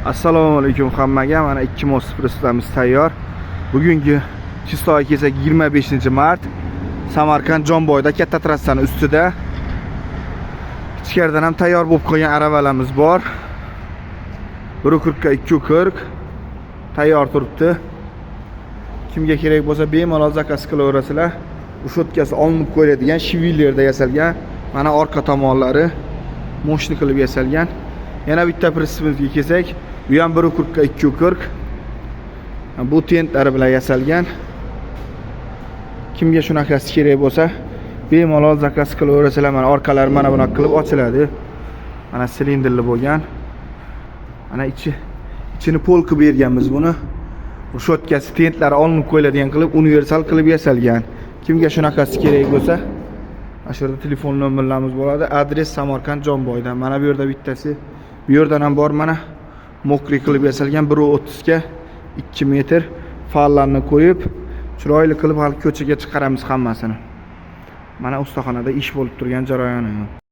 Assalomu alaykum hammaga. Mana ikki мост прицеп imiz tayyor. Bugungi число ga kelsak, 25-mart. Samarqand, Jomboyda, katta trassani ustida. Ichkaridan ham tayyor bo'lib qolgan aravalarimiz bor. 1.40 ga 2.40 tayyor turibdi. Kimga kerak bo'lsa, bemalol заказ qilaverasizlar. Решётка si olinib qo'yiladigan, швеллер da yasalgan. Mana orqa tomonlari мощный qilib yasalgan. Yana bitta прицеп imizga kelsak, bu ham 1.40 ga 2.40. Bu tentlari bilan yasalgan. Kimga shunaqasi kerak bo'lsa, bemalol заказ qilaverasizlar. Mana orqalari mana bunaqa qilib ochiladi. Mana silindrli bo'lgan. Mana ichini pol qilib berganmiz buni. Решётка si, tentlari olinib qo'yiladigan qilib, universal qilib yasalgan. Kimga shunaqasi kerak bo'lsa, mana shu yerda telefon nomerlarimiz bo'ladi. Adres Samarqand, Jomboydan. Mana bu yerda bittasi, bu yerdan ham bor, mana мокрый qilib yasalgan, 1.30 ga 2 metr fallarni qo'yib, chiroyli qilib hali ko'chaga chiqaramiz hammasini. Mana ustaxonada ish bo'lib turgan jarayoni.